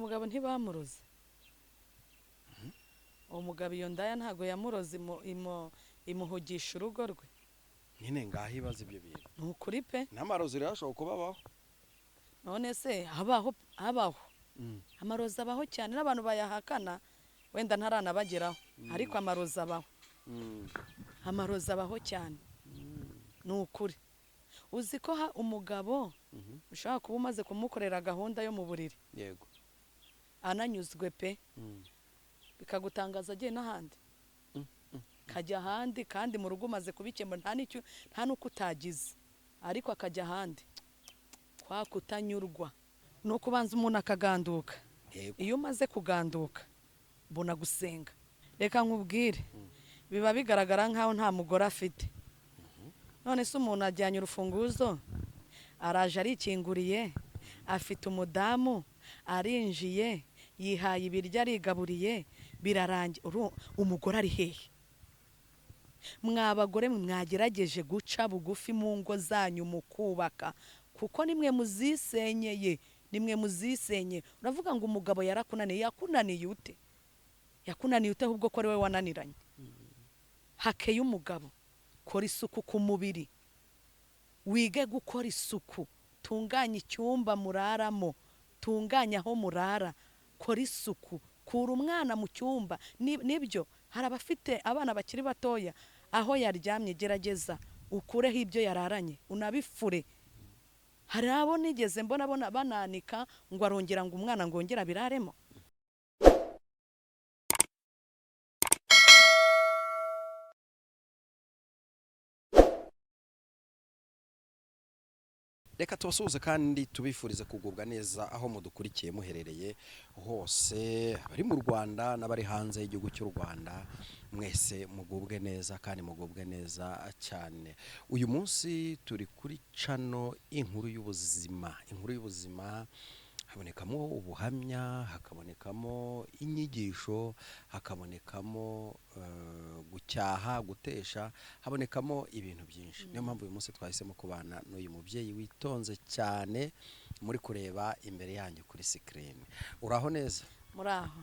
Umugabo ntibamuroze. Uwo mugabo iyo ndaya ntago yamuroze imuhugisha urugo rwe. Nyine ngaho ibaze ibyo bintu. Ni ukuri pe. N'amarozi rero ashobora kuba abaho. None se habaho, habaho amarozi, abaho cyane, n'abantu bayahakana wenda ntaranabageraho, ariko amarozi abaho. Amarozi abaho cyane, ni ukuri. Uzi ko umugabo ushobora kuba umaze kumukorera gahunda yo mu buriri, ananyuzwe pe, bikagutangaza agiye n'ahandi, kajya ahandi, kandi mu rugo umaze kubikemura, nta n'icyo, nta n'uko utagize, ariko akajya ahandi kwa kutanyurwa. Ni ukubanza umuntu akaganduka. Iyo umaze kuganduka mbona gusenga. Reka nkubwire, biba bigaragara nk'aho nta mugore afite. None se umuntu ajyanye urufunguzo, araje arikinguriye, afite umudamu, arinjiye, yihaye ibiryo, arigaburiye, birarangiye. Umugore ari hehe? Mwa bagore mwe, mwagerageje guca bugufi mu ngo zanyu mukubaka, kuko nimwe muzisenyeye, nimwe muzisenye. Uravuga ngo umugabo yarakunaniye. Yakunaniye ute? Yakunaniye ute ahubwo ko ari we wananiranye? Hakeye umugabo, kora isuku ku mubiri, wige gukora isuku, tunganya icyumba muraramo, tunganya aho murara, kora isuku, kura umwana mu cyumba. Nibyo, hari abafite abana bakiri batoya, aho yaryamye gerageza ukureho ibyo yararanye, unabifure. Hari abo nigeze mbona bona bananika ngo arongera ngo umwana ngo yongere abiraremo. Reka tubasuhuze kandi tubifurize kugubwa neza aho mudukurikiye muherereye hose, abari mu Rwanda n'abari hanze y'igihugu cy'u Rwanda, mwese mugubwe neza kandi mugubwe neza cyane. Uyu munsi turi kuri channel Inkuru y'Ubuzima. Inkuru y'Ubuzima habonekamo ubuhamya, hakabonekamo inyigisho, hakabonekamo gucyaha, gutesha, habonekamo ibintu byinshi. Niyo mpamvu uyu munsi twahisemo kubana n'uyu mubyeyi witonze cyane muri kureba imbere yanyu kuri screen. Uraho neza? Muraho.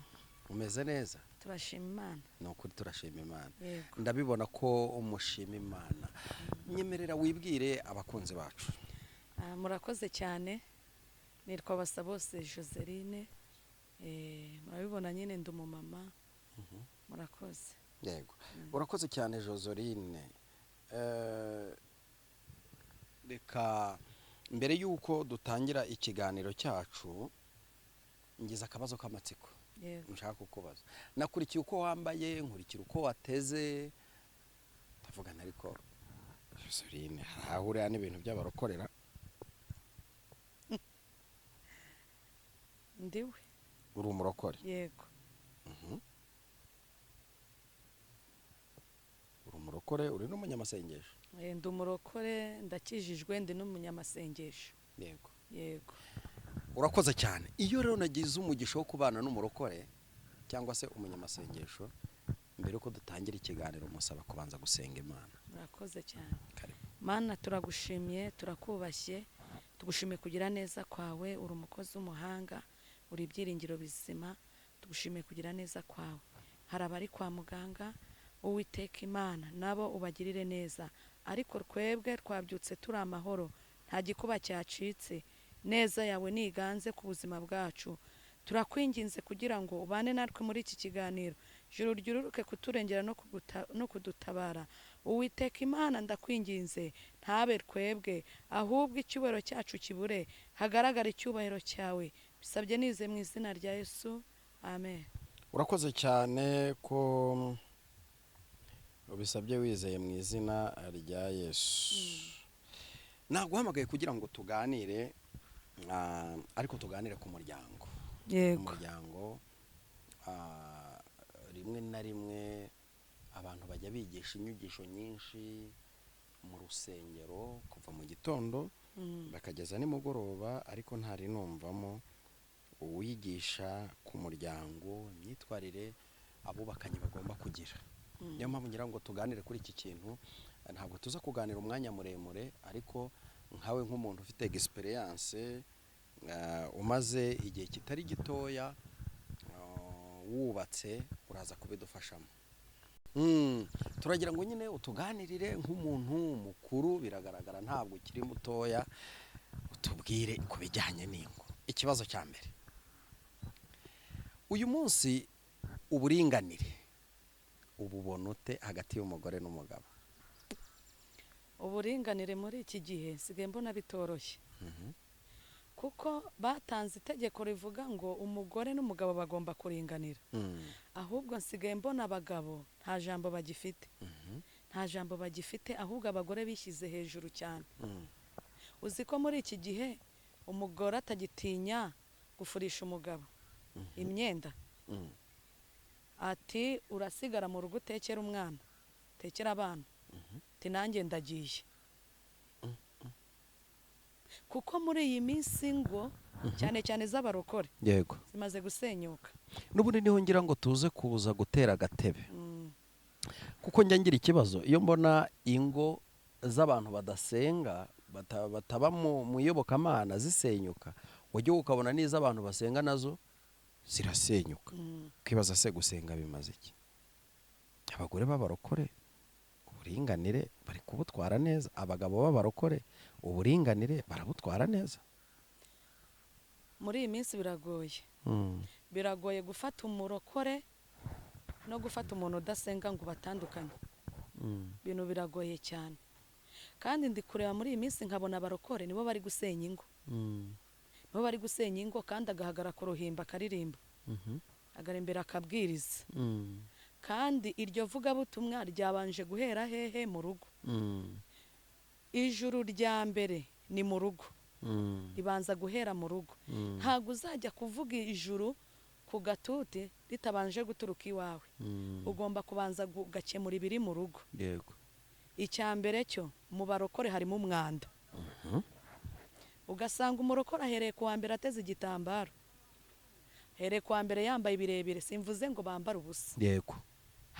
Umeze neza? Turashima Imana. Ni ukuri turashima Imana. Yego. Ndabibona ko umushima Imana. Nyemerera wibwire abakunzi bacu. Murakoze cyane. Nitwa Basabose Joseline. Murabibona nyine ndi umumama. Murakoze. Yego, urakoze cyane Joseline. Reka mbere y'uko dutangira ikiganiro cyacu, ngize akabazo k'amatsiko nshaka kukubaza. Nakurikiye uko wambaye, nkurikira uko wateze, ndavugana, ariko Joseline hari aho uriya n'ibintu by'abarokorera? Ndiwe. Uri umurokore? Yego. Uri umurokore, uri n'umunyamasengesho? Ndi umurokore, ndakijijwe, ndi n'umunyamasengesho. Yego. Yego. Urakoze cyane. Iyo rero nagize umugisha wo kubana n'umurokore cyangwa se umunyamasengesho, mbere yuko dutangira ikiganiro musaba kubanza gusenga Imana. Murakoze cyane. Karibu. Mana, turagushimiye, turakubashye, tugushimiye kugira neza kwawe. Uri umukozi w'umuhanga, uri ibyiringiro bizima, tugushimiye kugira neza kwawe. Hari abari kwa muganga, Uwiteka Imana, nabo ubagirire neza, ariko twebwe twabyutse turi amahoro, nta gikuba cyacitse, neza yawe niganze ku buzima bwacu. Turakwinginze kugira ngo ubane natwe muri iki kiganiro, ijuru ryururuke kuturengera no kudutabara. Uwiteka Imana, ndakwinginze, ntabe twebwe, ahubwo icyubahiro cyacu kibure, hagaragare icyubahiro cyawe. Bisabye nize mu izina rya Yesu, amen. Urakoze cyane ko ubisabye wizeye mu izina rya Yesu. Naguhamagaye kugira ngo tuganire, ariko tuganire ku muryango. Umuryango, rimwe na rimwe abantu bajya bigisha inyigisho nyinshi mu rusengero kuva mu gitondo bakageza nimugoroba, ariko ntari numvamo uwigisha ku muryango, imyitwarire abubakanye bagomba kugira. Niyo mpamvu ngira ngo tuganire kuri iki kintu. Ntabwo tuza kuganira umwanya muremure, ariko nkawe nk'umuntu ufite experience Umaze igihe kitari gitoya wubatse, uraza kubidufashamo. Turagira ngo nyine utuganirire nk'umuntu mukuru, biragaragara ntabwo ukiri mutoya, utubwire ku bijyanye n'ingo. Ikibazo cya mbere uyu munsi: uburinganire ububona ute hagati y'umugore n'umugabo? Uburinganire muri iki gihe nsigaye mbona bitoroshye, kuko batanze itegeko rivuga ngo umugore n'umugabo bagomba kuringanira. Ahubwo nsigaye mbona abagabo nta jambo bagifite, nta jambo bagifite, ahubwo abagore bishyize hejuru cyane. Uzi ko muri iki gihe umugore atagitinya gufurisha umugabo imyenda? Ati: "Urasigara mu rugo utekera umwana, utekera abana," ati: "Nanjye ndagiye." Kuko muri iyi minsi ngo cyane cyane z'abarokore zimaze gusenyuka. N'ubundi niho ngira ngo tuze kuza gutera agatebe, kuko njya ngira ikibazo iyo mbona ingo z'abantu badasenga, bataba mu iyobokamana zisenyuka, wajya ukabona n'iz'abantu basenga nazo zirasenyuka. Ukibaza se gusenga bimaze iki? Abagore b'abarokore uburinganire bari kubutwara neza? Abagabo b'abarokore uburinganire barabutwara neza? Muri iyi minsi biragoye, biragoye gufata umurokore no gufata umuntu udasenga ngo batandukanye. Ibintu biragoye cyane, kandi ndi kureba muri iyi minsi nkabona abarokore nibo bari gusenya ingo, nibo bari gusenya ingo. Kandi agahagara ku ruhimbi akaririmba, agara imbere akabwiriza. Kandi iryo vugabutumwa ryabanje guhera hehe? Mu rugo. Ijuru rya mbere ni mu rugo, ribanza guhera mu rugo. Ntabwo uzajya kuvuga ijuru ku gatuti ritabanje guturuka iwawe. Ugomba kubanza ugakemura ibiri mu rugo. Icya mbere cyo, mu barokore harimo umwanda. Ugasanga umurokore ahereye ku wa mbere ateze igitambaro, ahereye ku wa mbere yambaye ibirebire. Simvuze ngo bambare ubusa,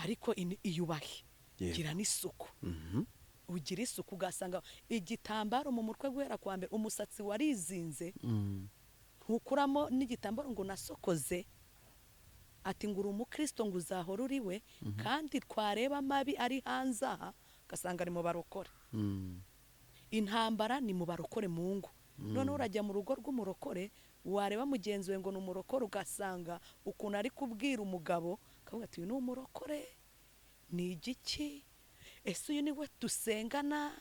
ariko iyubahe. Gira n'isuku, ugira isuku. Ugasanga igitambaro mu mutwe guhera ku wa mbere, umusatsi warizinze, ntukuramo n'igitambaro ngo unasokoze. Ati ngo uri umukristo, ngo uzahora uri we. Kandi twareba amabi ari hanze aha, ugasanga ari mu barokore. Intambara ni mu barokore mu ngo. Noneho urajya mu rugo rw'umurokore, wareba mugenzi we ngo ni umurokore, ugasanga ukuntu ari kubwira umugabo, ukavuga ati: "Uyu ni umurokore ni igiki? Ese uyu ni we dusengana?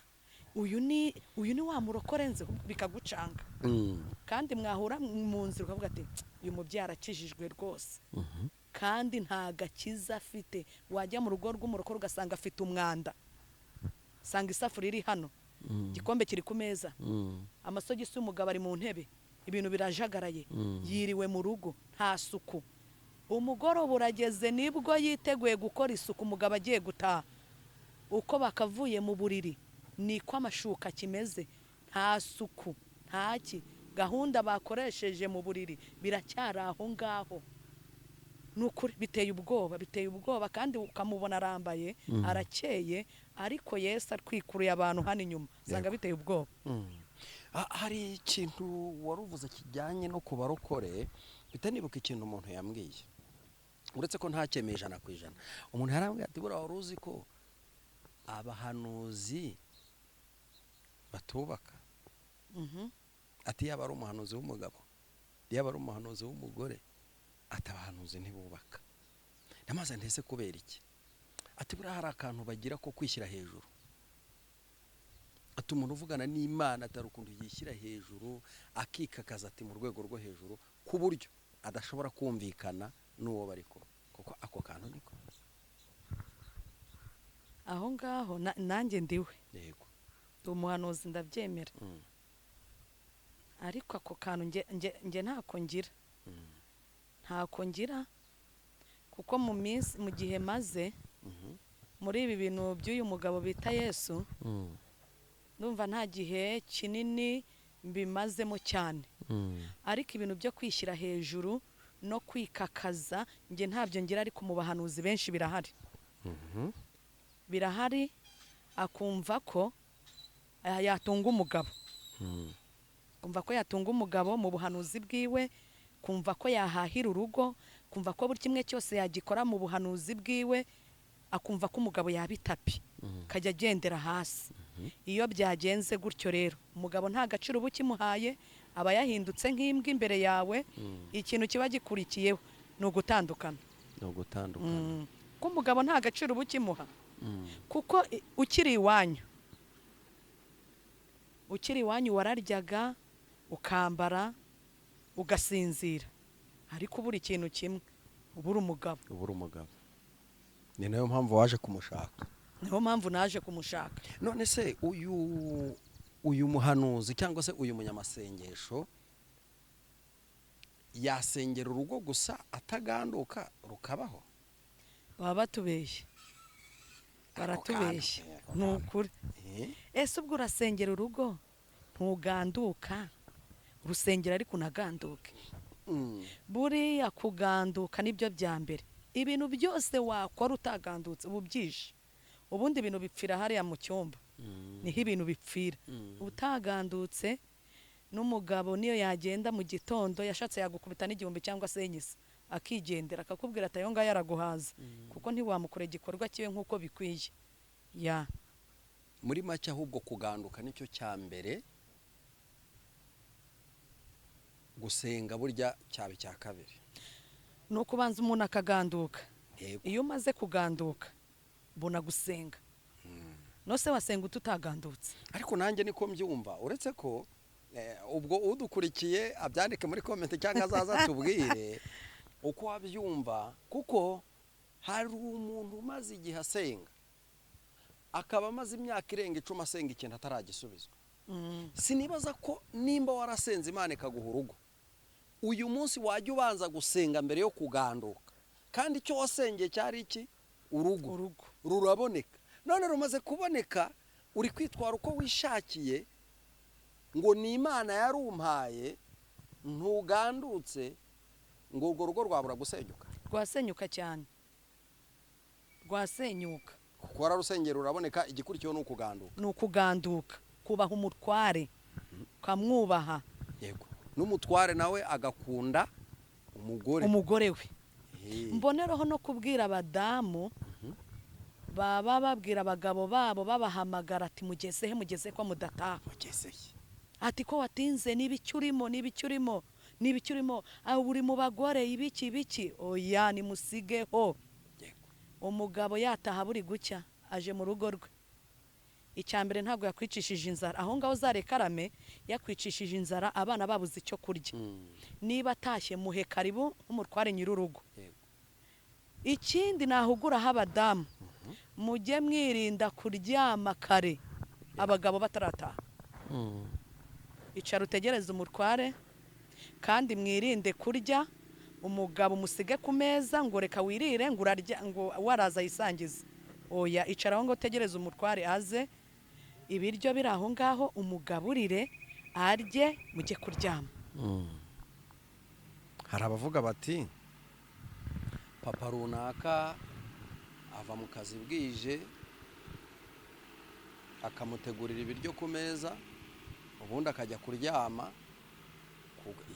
Uyu ni wa murokore nzi?" Bikagucanga. Kandi mwahura mu nzira ukavuga ati: "Uyu mubyeyi arakijijwe rwose," kandi nta gakiza afite. Wajya mu rugo rw'umurokore ugasanga afite umwanda, usanga isafuriya iri hano, igikombe kiri ku meza, amasogisi y'umugabo ari mu ntebe, ibintu birajagaraye, yiriwe mu rugo nta suku. Umugoroba urageze nibwo yiteguye gukora isuku, umugabo agiye gutaha. Uko bakavuye mu buriri niko amashuka kimeze, nta suku, ntaki, gahunda bakoresheje mu buriri biracyari aho ngaho. Ni ukuri biteye ubwoba, biteye ubwoba. Kandi ukamubona arambaye, arakeye, ariko Yesu atwikuruye abantu hano inyuma, usanga biteye ubwoba. Hari ikintu wari uvuze kijyanye no ku barokore, mpita nibuka ikintu umuntu yambwiye, uretse ko ntacyemeye 100%. Umuntu yarambwiye ati: "Buriya wari uzi ko abahanuzi batubaka?" Ati: "Yaba ari umuhanuzi w'umugabo, yaba ari umuhanuzi w'umugore," ati: "abahanuzi ntibubaka." Ndamaze ntese kubera iki? Ati: "Buriya hari akantu bagira ko kwishyira hejuru." Ati: "Umuntu uvugana n'Imana atari ukuntu yishyira hejuru, akikakaza," ati, "mu rwego rwo hejuru, ku buryo adashobora kumvikana n'uwo bari kumwe." Kuko ako kantu niko. Aho ngaho nanjye ndiwe. Ndi umuhanuzi, ndabyemera. Ariko ako kantu nge ntako ngira, ntako ngira, kuko mu minsi, mu gihe maze muri ibi bintu by'uyu mugabo bita Yesu, ndumva nta gihe kinini mbimazemo cyane. Ariko ibintu byo kwishyira hejuru no kwikakaza nge ntabyo ngira, ariko mu bahanuzi benshi birahari, birahari. Akumva ko yatunga umugabo. Kumva ko yatunga umugabo mu buhanuzi bwiwe, kumva ko yahahira urugo, kumva ko buri kimwe cyose yagikora mu buhanuzi bwiwe, akumva ko umugabo yaba itapi akajya agendera hasi. Iyo byagenze gutyo rero, umugabo nta gaciro uba ukimuhaye, aba yahindutse nk'imbwa imbere yawe. Ikintu kiba gikurikiyeho ni ugutandukana. Ni ugutandukana. Ko umugabo nta gaciro uba ukimuha, kuko ukiri iwanyu, ukiri iwanyu wararyaga, ukambara, ugasinzira, ariko ubura ikintu kimwe, ubura umugabo. Ubura umugabo, ni nayo mpamvu waje kumushaka. Niyo mpamvu naje kumushaka. None se uyu muhanuzi cyangwa se uyu munyamasengesho yasengera urugo gusa ataganduka rukabaho? Baba batubeshye, baratubeshye. Ako Ni ukuri. Ese ubwo urasengera urugo ntuganduka? Urusengero ariko unaganduke. Buriya kuganduka nibyo bya mbere. Ibintu byose wakora utagandutse uba ubyishe. Ubundi ibintu bipfira hariya mu cyumba, niho ibintu bipfira. Utagandutse n'umugabo niyo yagenda mu gitondo yashatse yagukubita n'igihumbi cyangwa se nyisa, akigendera, akakubwira ati ayo ngayo araguhaza, kuko ntiwamukora igikorwa kiwe nk'uko bikwiye ya. Muri make ahubwo kuganduka nicyo cya mbere, gusenga burya cyaba icya kabiri. Ni ukubanza umuntu akaganduka. Yego. Iyo umaze kuganduka ubona gusenga. Nose wasenga ututagandutse? Ariko nanjye niko mbyumva, uretse ko ubwo udukurikiye abyandike muri comment cyangwa azaza atubwire uko wabyumva, kuko hari umuntu umaze igihe asenga, akaba amaze imyaka irenga 10 asenga ikintu ataragisubizwa. Sinibaza ko nimba warasenze Imana ikaguha urugo, uyu munsi wajya ubanza gusenga mbere yo kuganduka, kandi icyo wasengeye cyari iki? Urugo. Urugo. Ruraboneka. None rumaze kuboneka, uri kwitwara uko wishakiye ngo ni Imana yarumpaye, ntugandutse, ngo urwo rugo rwabura gusenyuka? Rwasenyuka cyane, rwasenyuka. Kuko wararusengera ruraboneka, igikurikiyeho ni ukuganduka. Ni ukuganduka, kubaha umutware, ukamwubaha. Yego, n'umutware nawe agakunda umugore. Umugore we. Mbonereho no kubwira abadamu baba babwira abagabo babo, babahamagara ati mugeze he, mugeze ko mudataha? Mugeze he? Ati ko watinze, niba icyo urimo, niba icyo urimo, niba icyo urimo, aho uri mu bagore, ibiki ibiki. Oya, nimusigeho. Umugabo yataha buri gucya aje mu rugo rwe, icya mbere ntabwo yakwicishije inzara aho ngaho, zarekarame yakwicishije inzara, abana babuze icyo kurya. Niba atashye, muhe karibu nk'umutware nyir'urugo. Ikindi nahuguraho abadamu, mujye mwirinda kuryama kare abagabo batarataha. Icara utegereze umutware, kandi mwirinde kurya umugabo umusige ku meza ngo reka wirire, ngo urarya, ngo waraza yisangize. Oya, icara aho ngo utegereze umutware aze, ibiryo biri aho ngaho, umugaburire arye, mujye kuryama. Hari abavuga bati papa runaka ava mu kazi bwije, akamutegurira ibiryo ku meza, ubundi akajya kuryama,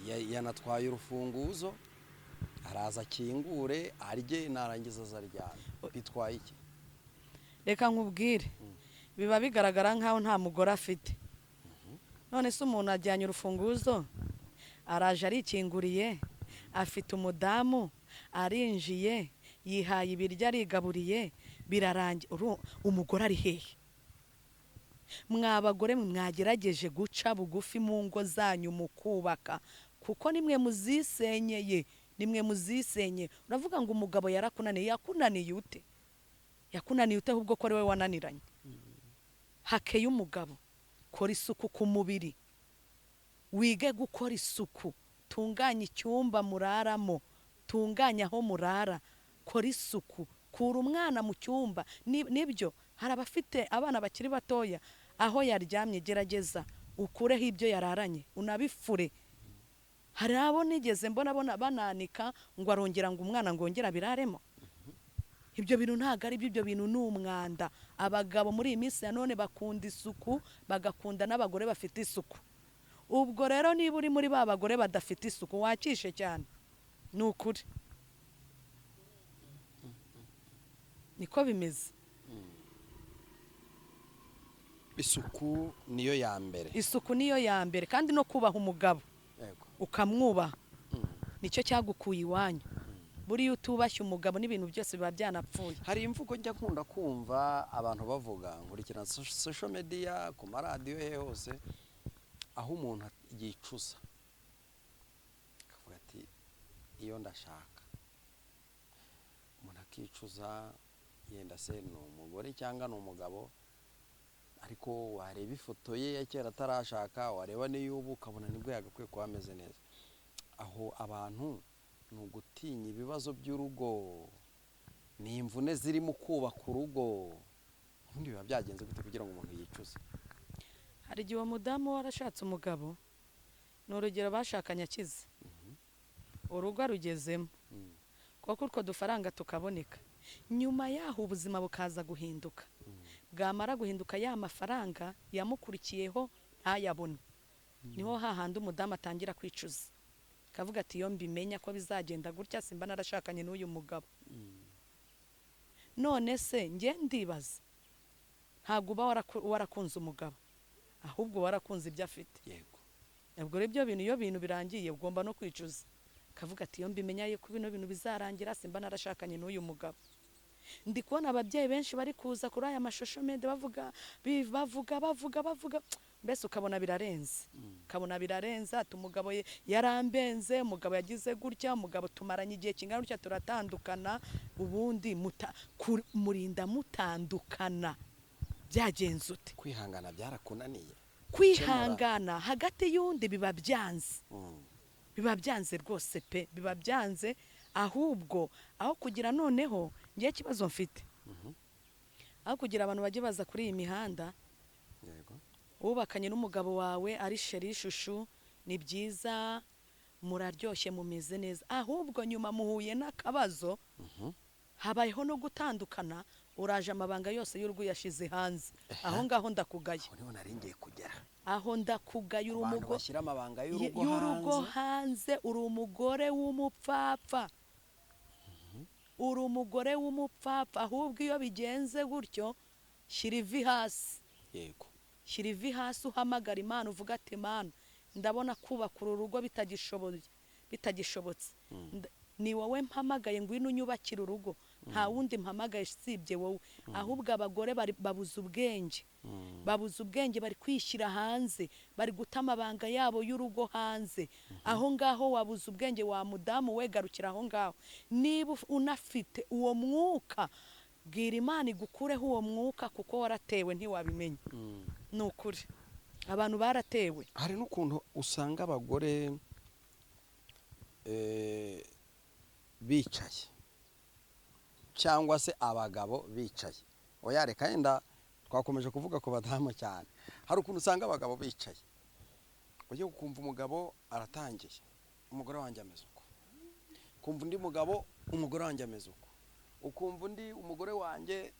yanatwaye urufunguzo, araza akingure arye, narangiza azaryama, bitwaye iki? Reka nkubwire, biba bigaragara nkaho nta mugore afite. None se umuntu ajyanye urufunguzo, araje arikinguriye, afite umudamu, arinjiye, yihaye ibiryo, arigaburiye, birarangiye, umugore ari hehe? Mwa bagore mwe, mwagerageje guca bugufi mu ngo zanyu mukubaka, kuko nimwe muzisenyeye, nimwe muzisenye. Uravuga ngo umugabo yarakunaniye, yakunaniye ute? Yakunaniye ute ahubwo ko ari we wananiranye? Hakeye umugabo, kora isuku ku mubiri, wige gukora isuku, tunganya icyumba muraramo, tunganya aho murara, kora isuku, kura umwana mu cyumba. Nibyo, hari abafite abana bakiri batoya, aho yaryamye gerageza ukureho ibyo yararanye, unabifure. Hari abo nigeze mbona bananika ngo arongera ngo umwana ngo yongere abiraremo. Ibyo bintu ntabwo ari byo, ibyo bintu ni umwanda. Abagabo muri iyi minsi ya none bakunda isuku, bagakunda n'abagore bafite isuku. Ubwo rero niba uri muri ba bagore badafite isuku, wakishe cyane, ni ukuri niko bimeze. Isuku niyo ya mbere. Isuku niyo ya mbere, kandi no kubaha umugabo, ukamwubaha, nicyo cyagukuye iwanyu. Buriya utubashye umugabo n'ibintu byose biba byanapfuye. Hari imvugo njya nkunda kumva abantu bavuga, nkurikirana social media, ku maradiyo, he hose, aho umuntu yicuza akavuga ati iyo ndashaka. Umuntu akicuza, yenda se ni umugore cyangwa ni umugabo, ariko wareba ifoto ye ya kera atarashaka, wareba n'iy'ubu, ukabona nibwo yagakwiye kuba ameze neza. Aho abantu ni ugutinya ibibazo by'urugo, ni imvune zirimo kubaka urugo. Ubundi biba byagenze gute kugira ngo umuntu yicuze? Hari igihe uwo mudamu warashatse umugabo, ni urugero, bashakanye akize, urugo arugezemo, kuko utwo dufaranga tukaboneka. Nyuma yaho ubuzima bukaza guhinduka. Bwamara guhinduka, ya mafaranga yamukurikiyeho ntayabone. Niho hahandi umudamu atangira kwicuza, akavuga ati iyo mbimenya ko bizagenda gutya, simba narashakanye n'uyu mugabo. None se njye ndibaza, ntabwo uba warakunze umugabo, ahubwo warakunze ibyo afite. Ubwo rero ibyo bintu, iyo bintu birangiye, ugomba no kwicuza, akavuga ati iyo mbimenya yuko bino bintu bizarangira, simba narashakanye n'uyu mugabo. Ndi kubona ababyeyi benshi bari kuza kuri aya mashusho media bavuga, bavuga, bavuga, bavuga, mbese ukabona birarenze, ukabona birarenze, ati umugabo yarambenze, umugabo yagize gutya, umugabo tumaranye igihe kingana gutya turatandukana. Ubundi murinda mutandukana byagenze ute? Kwihangana byarakunaniye. Kwihangana hagati y'undi biba byanze. Biba byanze rwose pe, biba byanze. Ahubwo aho kugira, noneho ngiye ikibazo mfite, aho kugira abantu bajye baza kuri iyi mihanda, wubakanye n'umugabo wawe ari chéri, chouchou, ni byiza, muraryoshye, mumeze neza, ahubwo nyuma muhuye n'akabazo, habayeho no gutandukana, uraje amabanga yose y'urugo yashize hanze. Aho ngaho ndakugaye. Aho niho nari ngiye kugera. Aho ndakugaye. Uri Abantu umugore bashyira amabanga y'urugo y'urugo hanze. hanze, uri umugore w'umupfapfa, uri umugore w'umupfapfa. Ahubwo iyo bigenze gutyo, shyira ivi hasi. Shyira ivi hasi, uhamagara Imana, uvuga ati Imana, ndabona kubaka uru rugo bitagishoboye, bitagishobotse. Ni wowe mpamagaye, ngwino unyubakire urugo, nta wundi mpamagaye usibye wowe. Ahubwo abagore babuze ubwenge, babuze ubwenge, bari kwishyira hanze, bari guta amabanga yabo y'urugo hanze. Aho ngaho wabuze ubwenge wa mudamu we, garukira aho ngaho. Niba unafite uwo mwuka, bwira Imana igukureho uwo mwuka, kuko waratewe ntiwabimenya. Ni ukuri, abantu baratewe. Hari n'ukuntu usanga abagore bicaye, cyangwa se abagabo bicaye. Oya, reka, yenda twakomeje kuvuga ku badamu cyane. Hari ukuntu usanga abagabo bicaye, ujye ukumva umugabo aratangiye, umugore wanjye ameze uko, ukumva undi mugabo, umugore wanjye ameze uko, ukumva undi, umugore wanjye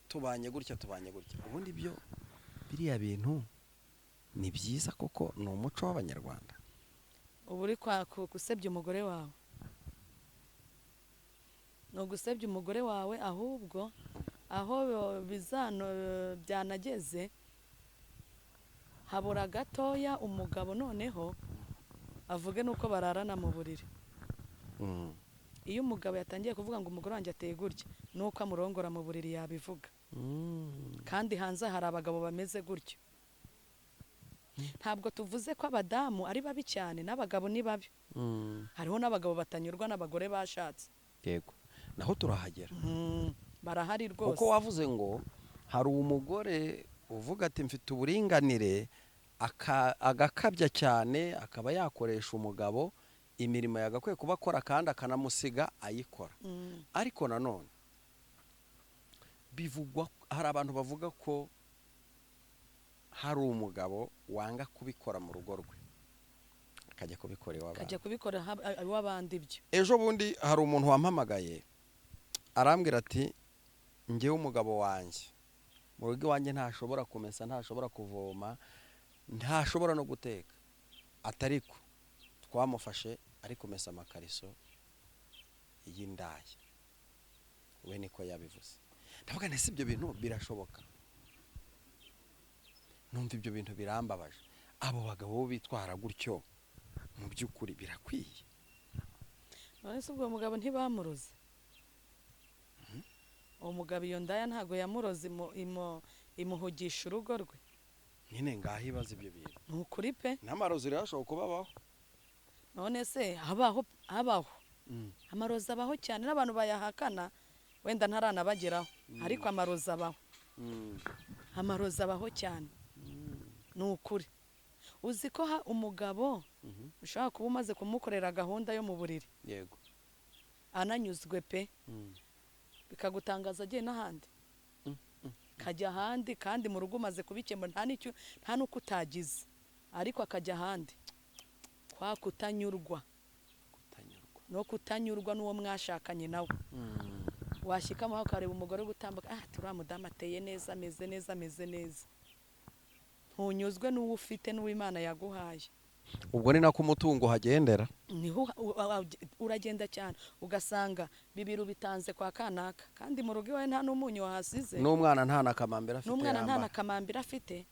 tubanye gutya, tubanye gutya. Ubundi byo biriya bintu ni byiza koko? Ni umuco w'Abanyarwanda? Uba uri gusebya umugore wawe, ni ugusebya umugore wawe. Ahubwo aho bizano byanageze, habura gatoya umugabo noneho avuge nuko bararana mu buriri. Iyo umugabo yatangiye kuvuga ngo umugore wanjye ateye gutya, nuko amurongora mu buriri yabivuga. Kandi hanze hari abagabo bameze gutyo. Ntabwo tuvuze ko abadamu ari babi cyane, n'abagabo ni babi. Hariho n'abagabo batanyurwa n'abagore bashatse. Yego, naho turahagera. Barahari rwose. Kuko wavuze ngo hari umugore uvuga ati mfite uburinganire, agakabya cyane, akaba yakoresha umugabo imirimo yagakwiye kuba akora, kandi akanamusiga ayikora. Ariko nanone bivugwa, hari abantu bavuga ko hari umugabo wanga kubikora mu rugo rwe, akajya kubikora iw'abandi. Akajya kubikora iw'abandi ibyo. Ejo bundi hari umuntu wampamagaye, arambwira ati ngewe umugabo wanjye mu rugo iwanjye ntashobora kumesa, ntashobora kuvoma, ntashobora no guteka. Atariko twamufashe ari kumesa amakariso y'indaya, we niko yabivuze. Ndavuga nti si ibyo bintu birashoboka? Numva ibyo bintu birambabaje. Abo bagabo bo bitwara gutyo, mu by'ukuri birakwiye? None se ubwo mugabo ntibamuroze? Uwo mugabo iyo ndaya ntabwo yamuroze imuhugisha urugo rwe? Nyine ngaho ibaze ibyo bintu. Ni ukuri pe. N'amarozi rero ashobora kuba abaho. None se habaho, habaho amarozi, abaho cyane, n'abantu bayahakana wenda ntaranabageraho, ariko amarozi abaho. Amarozi abaho cyane, ni ukuri. Uzi ko umugabo ushobora kuba umaze kumukorera gahunda yo mu buriri, ananyuzwe pe, bikagutangaza agiye n'ahandi, kajya ahandi, kandi mu rugo umaze kubikemura, nta n'icyo, nta n'uko utagize, ariko akajya ahandi, kwa kutanyurwa. Kutanyurwa. No kutanyurwa n'uwo mwashakanye nawe. Washyikamo ukareba umugore uri gutambuka, ah, turiya mudamu ateye neza, ameze neza, ameze neza, ntunyuzwe n'uwo ufite, n'uwo Imana yaguhaye. Ubwo ni nako umutungo uhagendera. Niho uragenda cyane, ugasanga bibiri ubitanze kwa kanaka, kandi mu rugo iwawe nta n'umunyu wahasize. N'umwana nta na kamambiri afite N'umwana nta na yambara. kamambiri afite,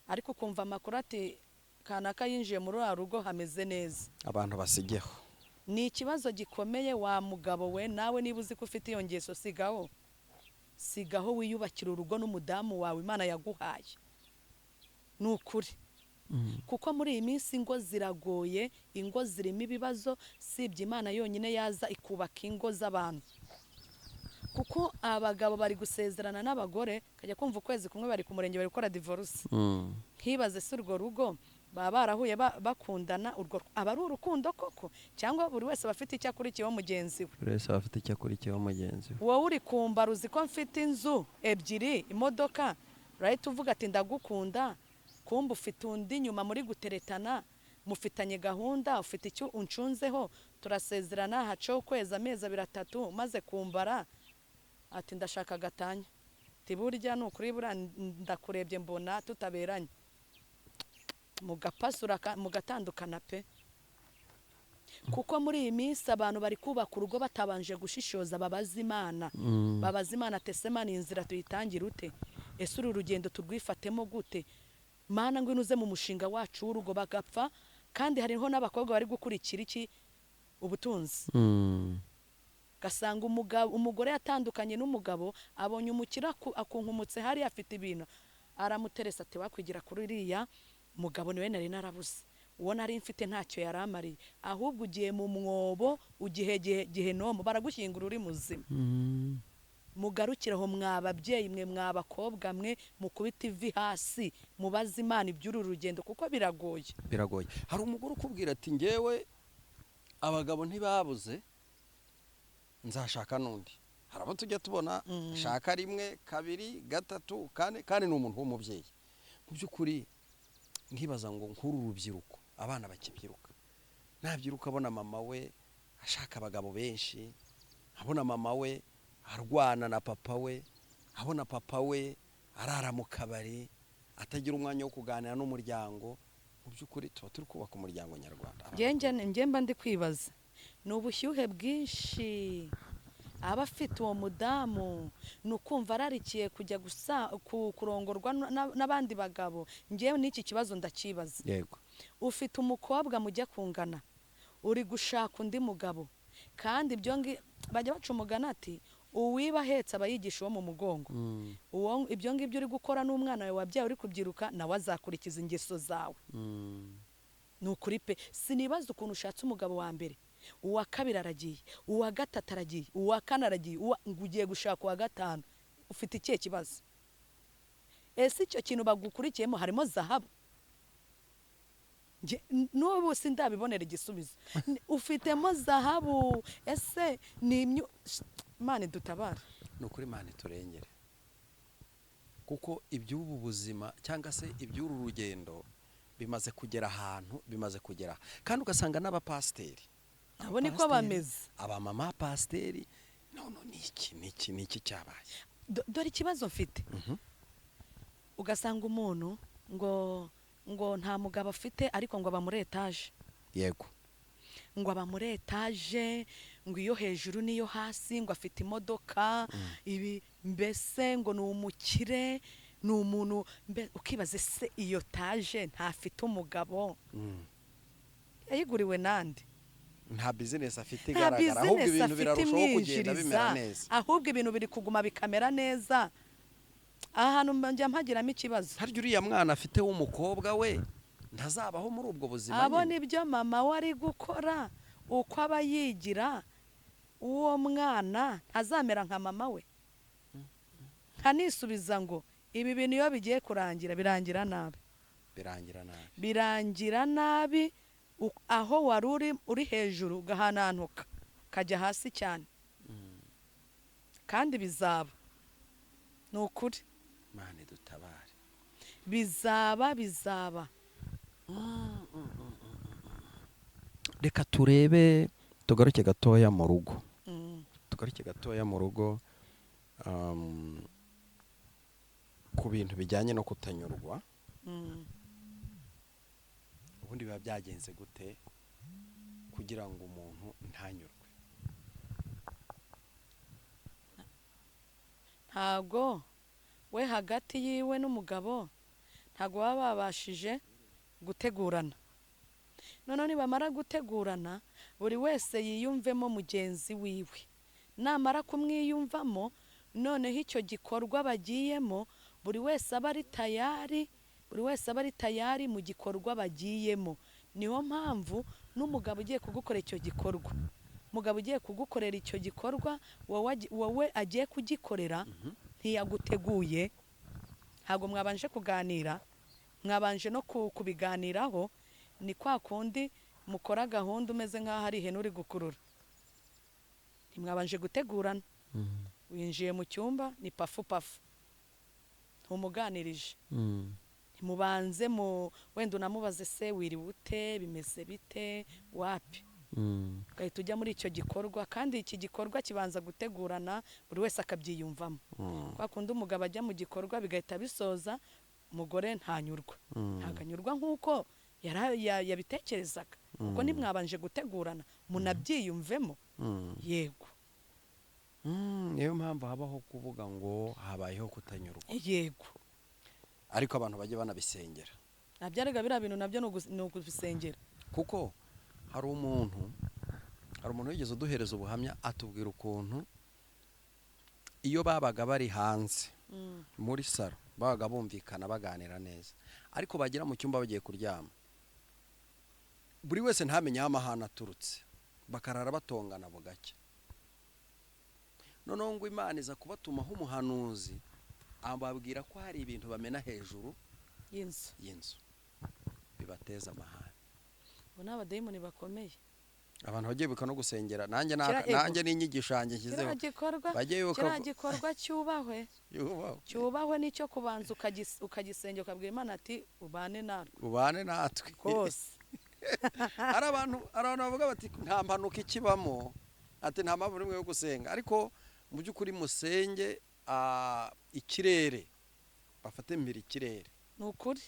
ariko ukumva amakuru ati kanaka yinjiye muri uriya rugo, hameze neza. Abantu basigeho. Ni ikibazo gikomeye. Wa mugabo we, nawe niba uzi ko ufite iyo ngeso, sigaho, sigaho, wiyubakira urugo n'umudamu wawe Imana yaguhaye, ni ukuri. Kuko muri iyi minsi ingo ziragoye, ingo zirimo ibibazo, sibye Imana yonyine yaza ikubaka ingo z'abantu. Kuko abagabo bari gusezerana n'abagore, kajya kumva ukwezi kumwe bari ku murenge bari gukora divorce. Nkibaze se, urwo rugo baba barahuye bakundana, urwo aba ari urukundo koko, cyangwa buri wese aba afite icyo akurikiyeho mugenzi we? Buri wese aba afite icyo akurikiyeho mugenzi we. Wowe uri kumbara, uzi ko mfite inzu ebyiri, imodoka, urahita uvuga ati ndagukunda, kumba ufite undi nyuma muri guteretana, mufitanye gahunda, ufite icyo uncunzeho, turasezerana, hacaho ukwezi, amezi abiri, atatu, maze kumbara ati ndashaka gatanya, ati burya ni ukuri, buriya ndakurebye mbona tutaberanye, mugapasura mugatandukana pe. Kuko muri iyi minsi abantu bari kubaka urugo batabanje gushishoza, babaza Imana, babaza Imana ati ese Mana, iyi nzira tuyitangire ute? Ese uru rugendo turwifatemo gute? Mana, ngwino uze mu mushinga wacu w'urugo. Bagapfa. Kandi hariho n'abakobwa bari gukurikira iki? Ubutunzi. Gasanga umugabo, umugore yatandukanye n'umugabo, abonye umukire akunkumutse hariya, afite ibintu, aramuteresa ati wakwigira kuri uriya mugabo, niwe nari narabuze, uwo nari mfite ntacyo yari amariye. Ahubwo ugiye mu mwobo, ugihe gihenomo, baragushyingura uri muzima. Mugarukire aho, mwa babyeyi mwe, mwa bakobwa mwe, mukubite ivi hasi, mubaze Imana iby'uru rugendo, kuko biragoye. Biragoye. Hari umugore ukubwira ati ngewe abagabo ntibabuze, nzashaka n'undi. Hari abo tujya tubona shaka rimwe, kabiri, gatatu, kane, kandi ni umuntu w'umubyeyi. Mu by'ukuri nkibaza ngo nk'uru rubyiruko, abana bakibyiruka, nabyiruka abona mama we ashaka abagabo benshi, abona mama we arwana na papa we, abona papa we arara mu kabari, atagira umwanya wo kuganira n'umuryango, mu by'ukuri tuba turi kubaka umuryango nyarwanda? Njye mba ndi kwibaza, ni ubushyuhe bwinshi aba afite uwo mudamu, ni ukumva ararikiye kujya gusa kurongorwa n'abandi bagabo? Njyewe n'iki kibazo ndakibaza. Ufite umukobwa mujya kungana, uri gushaka undi mugabo, kandi ibyo bajya baca umugani ati uwiba ahetse aba yigisha uwo mu mugongo. Uwo ibyo ngibyo uri gukora n'umwana wawe wabyaye uri kubyiruka, nawe azakurikiza ingeso zawe. Ni ukuri pe. Sinibaza ukuntu ushatse umugabo wa mbere, uwa kabiri aragiye, uwa gatatu aragiye, uwa kane aragiye, ngo ugiye gushaka uwa gatanu, ufite ikihe kibazo? Ese icyo kintu bagukurikiyemo harimo zahabu? N'ubu sindabibonera igisubizo. Ufitemo zahabu? Ese ni Imana idutabara. Ni ukuri, Imana iturengere, kuko iby'ubu buzima cyangwa se iby'uru rugendo bimaze kugera ahantu bimaze kugera, kandi ugasanga n'abapasiteri Nabo niko abapasiteri, bameze. Abamama pasiteri, none ni iki, ni iki, ni iki cyabaye? Dore ikibazo mfite. Ugasanga umuntu ngo Ngo nta mugabo afite, ariko ngo aba muri etaje. Ngo aba muri etaje, ngo iyo hejuru n'iyo hasi, ngo afite imodoka, ibi mbese ngo ni umukire, ni umuntu ukibaze se iyo taje ntafite umugabo, yayiguriwe nande? Nta bizinesi afite Nta igaragara, ahubwo bizinesi ibintu afite birarushaho kugenda bimera imwinjiriza, neza. Ahubwo ibintu biri kuguma bikamera neza. Aha hantu njya mpagiramo ikibazo. Harya uriya mwana afite w'umukobwa we ntazabaho muri ubwo buzima Abona nyine? ibyo mama we ari gukora, uko aba yigira, uwo mwana ntazamera nka mama we. Nkanisubiza ngo ibi bintu iyo bigiye kurangira, birangira nabi. Birangira nabi. Birangira nabi. Aho wari uri, uri hejuru, ugahanantuka ukajya hasi cyane, kandi bizaba ni ukuri. Imana dutabare. Bizaba, bizaba. Reka turebe, tugaruke gatoya mu rugo. Tugaruke gatoya mu rugo, ku bintu bijyanye no kutanyurwa. Ubundi biba byagenze gute kugira ngo umuntu ntanyurwe? Ntago we hagati yiwe n'umugabo ntago baba babashije gutegurana. Noneho nibamara gutegurana, buri wese yiyumvemo mugenzi wiwe. Namara kumwiyumvamo, noneho icyo gikorwa bagiyemo, buri wese aba ari tayari, buri wese aba ari tayari mu gikorwa bagiyemo. Niyo mpamvu n'umugabo ugiye kugukora icyo gikorwa, umugabo ugiye kugukorera icyo gikorwa, wowe agiye kugikorera ntiyaguteguye, ntabwo mwabanje kuganira, mwabanje no kubiganiraho. Ni kwa kundi mukora gahunda umeze nk'aho ari ihene uri gukurura. Ntimwabanje gutegurana, winjiye mu cyumba ni pafu pafu, ntumuganirije, ntimubanze mu wenda unamubaze se wiriwe ute, bimeze bite, wapi, ugahita ujya muri icyo gikorwa. Kandi iki gikorwa kibanza gutegurana, buri wese akabyiyumvamo. Kwa kundi umugabo ajya mu gikorwa bigahita bisoza, umugore ntanyurwa, ntabwo anyurwa nk'uko yabitekerezaga, kuko ntimwabanje gutegurana munabyiyumvemo. Yego. Niyo mpamvu habaho kuvuga ngo habayeho kutanyurwa. Yego. Ariko abantu bajye banabisengera. Nabyarega biriya bintu nabyo ni ukubisengera. Kuko hari umuntu wigeze uduhereza ubuhamya, atubwira ukuntu iyo babaga bari hanze muri salo babaga bumvikana, baganira neza, ariko bagera mu cyumba bagiye kuryama, buri wese ntamenye aho amahane aturutse, bakarara batongana bugacya. Noneho ngo Imana iza kubatumaho umuhanuzi, ababwira ko hari ibintu bamena hejuru y'inzu y'inzu bibateza amahane. Ubu ni abadayimoni bakomeye. Abantu bagiye bibuka no gusengera, nanjye Kira ego. Nanjye n'inyigisho yanjye nshyizeho. Kiriya gikorwa, Bajye bibuka kiriya gikorwa cyubahwe. Yubahwe. Cyubahwe, nicyo kubanza ukagisengera, ukabwira Imana ati ubane natwe. Ubane natwe. Rwose. Hari abantu bavuga bati nta mpanuka ikibamo, ati nta mpamvu n'imwe yo gusenga. Ariko mu by'ukuri musenge, ikirere bafate mbere ikirere. Ni ukuri.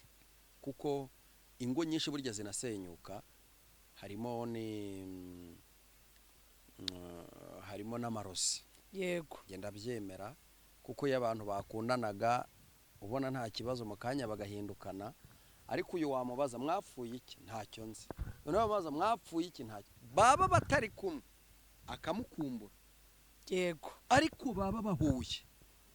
Kuko ingo nyinshi burya zinasenyuka, harimo ni harimo n'amarozi. Genda byemera, kuko iyo abantu bakundanaga ubona nta kibazo, mu kanya bagahindukana. Ariko uyu wamubaza mwapfuye iki, ntacyo nzi. Noneho wamubaza mwapfuye iki, ntacyo. Baba batari kumwe akamukumbura. Ariko baba bahuye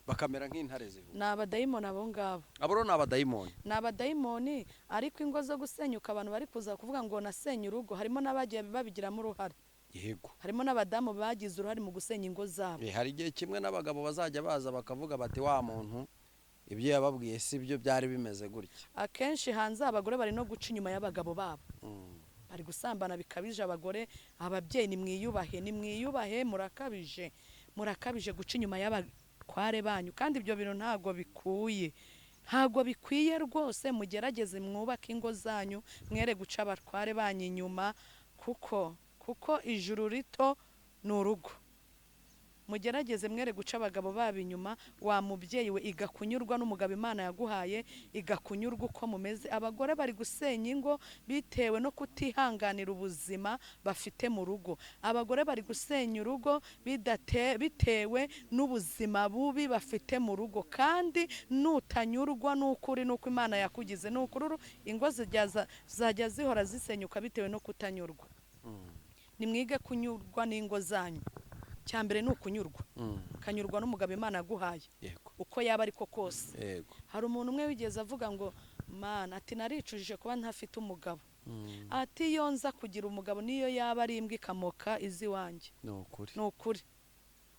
bakamera nk'intare zihuye. Ni abadayimoni abo ngabo. Abo rero ni abadayimoni. Ni abadayimoni. Ariko ingo zo gusenyuka, abantu bari kuza kuvuga ngo nasenye urugo, harimo n'abagiye babigiramo uruhare. Harimo n'abadamu bagize uruhare mu gusenya ingo zabo. Hari igihe kimwe n'abagabo bazajya baza bakavuga bati wa muntu ibyo yababwiye si byo, byari bimeze gutya. Akenshi hanze abagore bari no guca inyuma y'abagabo babo, bari gusambana bikabije. Abagore, ababyeyi, nimwiyubahe, nimwiyubahe, murakabije, murakabije guca inyuma y'abakware banyu. Kandi ibyo bintu ntabwo bikwiye, ntabwo bikwiye rwose. Mugerageze mwubake ingo zanyu, mwere guca abatware banyu inyuma, kuko ijuru rito ni urugo. Mugerageze mwere guca abagabo babo inyuma. Wa mubyeyi we, iga kunyurwa n'umugabo Imana yaguhaye, iga kunyurwa uko mumeze. Abagore bari gusenya ingo bitewe no kutihanganira ubuzima bafite mu rugo. Abagore bari gusenya urugo bitewe n'ubuzima bubi bafite mu rugo. Kandi nutanyurwa n'ukuri n'uko Imana yakugize, ni ukuri ingo zajya zihora zisenyuka bitewe no kutanyurwa. Nimwige kunyurwa n'ingo zanyu. Cya mbere ni ukunyurwa, ukanyurwa n'umugabo Imana yaguhaye, uko yaba ariko kose. Hari umuntu umwe wigeze avuga ngo: "Mana," ati, "naricujije kuba ntafite umugabo." Ati: "Iyo nza kugira umugabo, niyo yaba ari imbwa ikamoka izi iwanjye." Ni ukuri. Ni ukuri,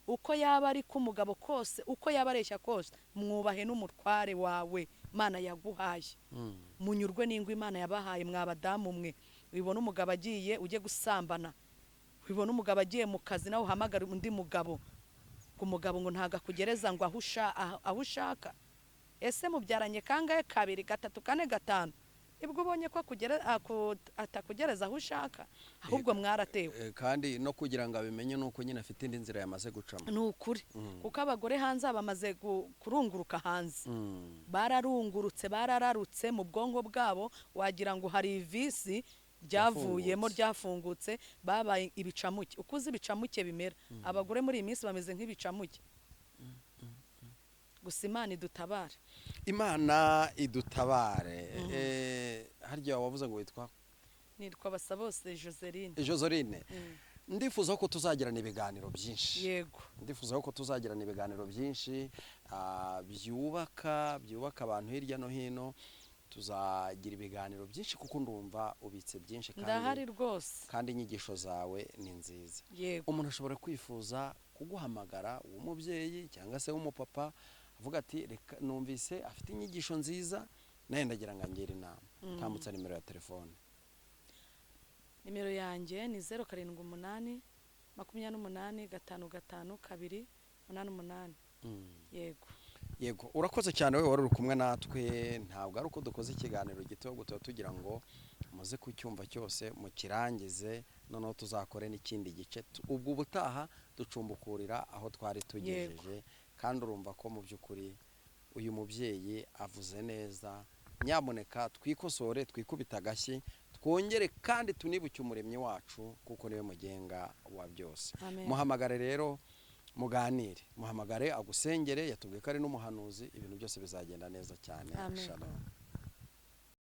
uko yaba ari k'umugabo kose, uko yaba areshya kose, mwubahe n'umutware wawe Imana yaguhaye. Munyurwe n'ingo Imana yabahaye. Mwa badamu mwe, wibona umugabo agiye ujye gusambana, wibona umugabo agiye mu kazi nawe uhamagara undi mugabo, ngo umugabo ngo ntabwo akugereza ngo aho ushaka. Ese mubyaranye kangahe? Kabiri, gatatu, kane, gatanu, nibwo ubonye ko atakugereza aho ushaka? Ahubwo mwaratewe. Kandi no kugira ngo abimenye ni uko nyine afite indi nzira yamaze gucamo. Ni ukuri, kuko abagore hanze bamaze kurunguruka hanze, bararungurutse, barararutse mu bwonko bwabo, wagira ngo hari ivisi ryavuyemo ryafungutse. Babaye ibicamuke. Uko uzi ibicamuke bimera, abagore muri iyi minsi bameze nk'ibicamuke. Gusa Imana idutabare. Imana idutabare. Harya wavuze ngo witwa? Nitwa Basabose Joseline. Joseline, ndifuza ko tuzagirana ibiganiro byinshi. Yego. Ndifuza ko tuzagirana ibiganiro byinshi byubaka abantu hirya no hino. Tuzagira ibiganiro byinshi kuko ndumva ubitse byinshi kandi Ndahari rwose. kandi inyigisho zawe ni nziza. Yego. Umuntu ashobora kwifuza kuguhamagara, w'umubyeyi cyangwa se w'umupapa, avuga ati: "Reka numvise afite inyigisho nziza, nawe ndagira ngo angire inama." Tambutsa nimero ya telefone. Nimero yanjye ni 0782855288. Yego. Yego, urakoze cyane wowe wari uri kumwe natwe. Ntabwo ari uko dukoze ikiganiro gito, ahubwo tuba tugira ngo muze kucyumva cyose mukirangize, noneho tuzakore n'ikindi gice. Ubwo ubutaha ducumbukurira aho twari tugejeje. Kandi urumva ko mu by'ukuri uyu mubyeyi avuze neza. Nyamuneka twikosore, twikubite agashyi, twongere kandi tunibuke Umuremyi wacu, kuko niwe mugenga wa byose. Amen. Muhamagare rero muganire, muhamagare agusengere. Yatubwiye ko ari n'umuhanuzi. Ibintu byose bizagenda neza cyane. Amen. Shalom.